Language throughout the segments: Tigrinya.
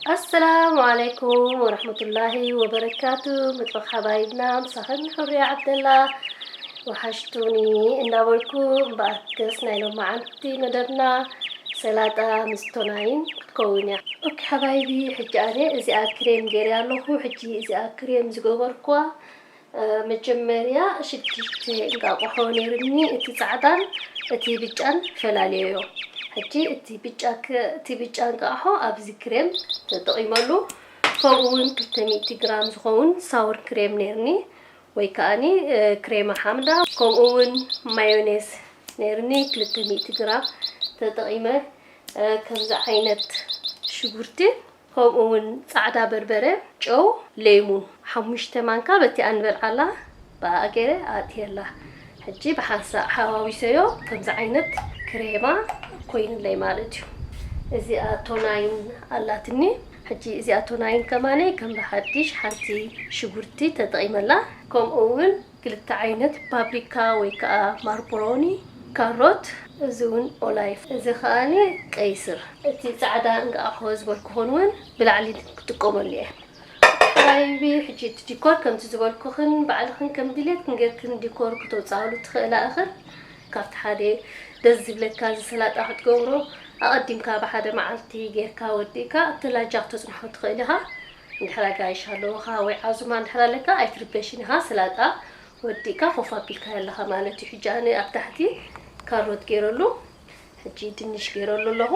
ኣሰላሙ ዓለይኩም ወረሕመቱላሂ ወበረካቱ። መጥበኽ ሓባይብና ምሳኽን ሕሩያ ዓብደላ። ወሓሽቱኒ እናበልኩ፣ እምበኣርከስ ናይ ሎማዓንቲ መደብና ሰላጣ ምስ ቶናይን ክትከውን እያ። ኦኬ ሓባይቢ፣ ሕጂ ኣነ እዚኣ ክሬም ገይረ ኣለኹ። ሕጂ እዚኣ ክሬም ዝገበርኳ መጀመርያ ሽዱሽተ እንቃቆሖ ነይርኒ፣ እቲ ጻዕዳን እቲ ብጫን ፈላልዮዮ። ሕጂ እቲ ብጫ ክ-፣ እቲ ብጫ እንቃቆሖ ኣብዚ ክሬም ተጠቒመሉ። ከምኡ እውን ክልተ ሚእቲ ግራም ዝኸውን ሳውር ክሬም ነይርኒ፣ ወይ ከኣኒ፣ እ፣ ክሬማ ሓምዳ፣ ከምኡ እውን ማዮኔዝ ነይርኒ ክልተ ሚእቲ ግራም ተጠቒመ። እ፣ ከምዚ ዓይነት ሽጉርቲ ከምኡ እውን ጻዕዳ በርበረ፣ ጨው፣ ሌሙን፣ ሓሙሽተ ማንካ በቲኣ ንበልዓላ ብኣ ገይረ ኣእትየላ። ሕጂ ብሓንሳእ ሓዋዊሰዮ ከምዚ ዓይነት ክሬማ ኮይኑለይ ማለት እዩ። እዚኣ ቶናይን ኣላትኒ። ሕጂ እዚኣ ቶናይን ከማነይ ከም ብሓድሽ ሓንቲ ሽጉርቲ ተጠቒመላ። ከምኡ እውን ክልተ ዓይነት ፓፕሪካ ወይ ከዓ ማርቦሮኒ፣ ካሮት፣ እዚ እውን ኦላይፍ፣ እዚ ከኣኒ ቀይስር። እቲ ጻዕዳ እንቃቑሖ ዝበልኩኽን እውን ብላዕሊ ክጥቀመሉ እየ። ሓባይቢ፣ ሕጂ እቲ ዲኮር ከምቲ ዝበልኩኽን ባዕልኽን ከም ድሌትክን ጌርክን ዲኮር ክተውጻእሉ ትኽእላ ኢኽን። ካብቲ ሓደ ደስ ዝብለካ እዚ ሰላጣ ክትገብሮ ኣቐዲምካ ብሓደ መዓልቲ ጌርካ ወዲእካ ኣብ ተላጃ ክተጽንሖ ትኽእል ኢኻ። እንድሕር ኣጋይሽ ኣለውኻ ወይ ዓዙማ እንድሕር ኣለካ ኣይትርበሽን ኢኻ። ሰላጣ ወዲእካ ኮፍ ኣቢልካዮ ኣለኻ ማለት እዩ። ሕጂ ኣነ ኣብ ታሕቲ ካሮት ገይረሉ፣ ሕጂ ድንሽ ገይረሉ ኣለኹ።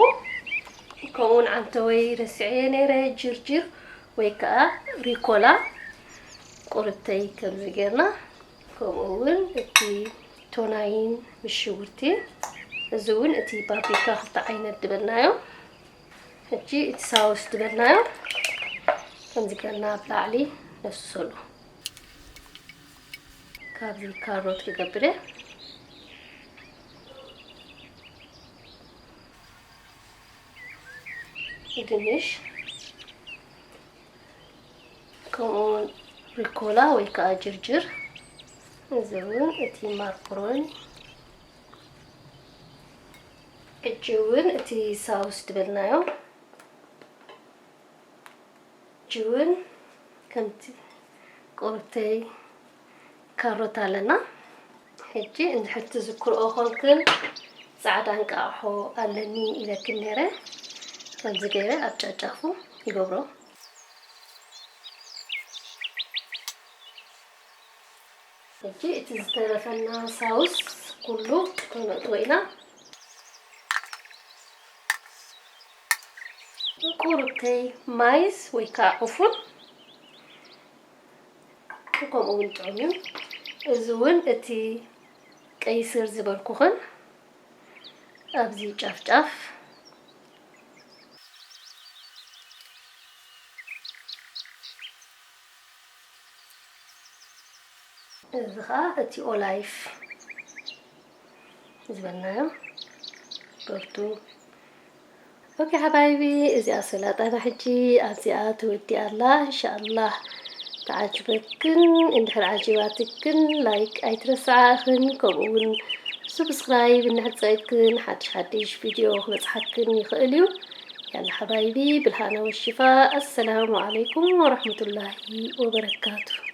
ከምኡውን ዓንተወይ ረሲዐዮ ነይረ፣ ጅርጅር ወይ ከዓ ሪኮላ ቁርብተይ ከምዚ ጌርና፣ ከምኡ እውን እቲ ቶናይን ምስ ሽጉርቲ፣ እዚ እውን እቲ ፓፕሪካ ክልተ ዓይነት ዝበልናዮ። ሕጂ እቲ ሳውስ ዝበልናዮ ከምዚ ጌርና ኣብ ላዕሊ ነፍስሰሉ። ካብዚ ካሮት ክገብር እየ። ድንሽ፣ ከምኡውን ሪኮላ ወይ ከዓ ጅርጅር፣ እዚ እውን እቲ ማርኮሮኒ። ሕጂ እውን እቲ ሳውስ ዝበልናዮ፣ ሕጂ እውን ከምቲ ቁርብተይ ካሮት ኣለና። ሕጂ እንድሕር ትዝክርኦ ኮንክን ጻዕዳ እንቃቑሖ ኣለኒ ኢለክን ነይረ። ከምዚ ገይረ ኣብ ጫጫፉ ይገብሮ። ሕጂ እቲ ዝተረፈና ሳውስ ኩሉ ከነእትዎ ኢና። ቁርብተይ ማይስ ወይ ከዓ ዕፉን ከምኡ እውን ጥዑም እዩ። እዚ እውን እቲ ቀይስር ዝበልኩኽን ኣብዚ ጫፍ ጫፍ፣ እዚ ኸዓ እቲ ኦላይፍ ዝበልናዮ በርቱ። ኦኬ ሓባይቢ፣ እዚኣ ሰላጣና ሕጂ ኣብዚኣ ተወዲኣ ኣላ። እንሻኣላህ ተዓጅበክን፣ እንድሕር ዓጂባትክን ላይክ ኣይትረስዓ እኽን፣ ከምኡ እውን ሱብስክራይብ እንድሕር ጸቂጥክን ሓድሽ ሓድሽ ቪድዮ ክበጽሓክን ይኽእል እዩ። ያላ ሓባይቢ፣ ብልሃና ወሽፋ። ኣሰላሙ ዓለይኩም ወረሕመቱላሂ ወበረካቱ።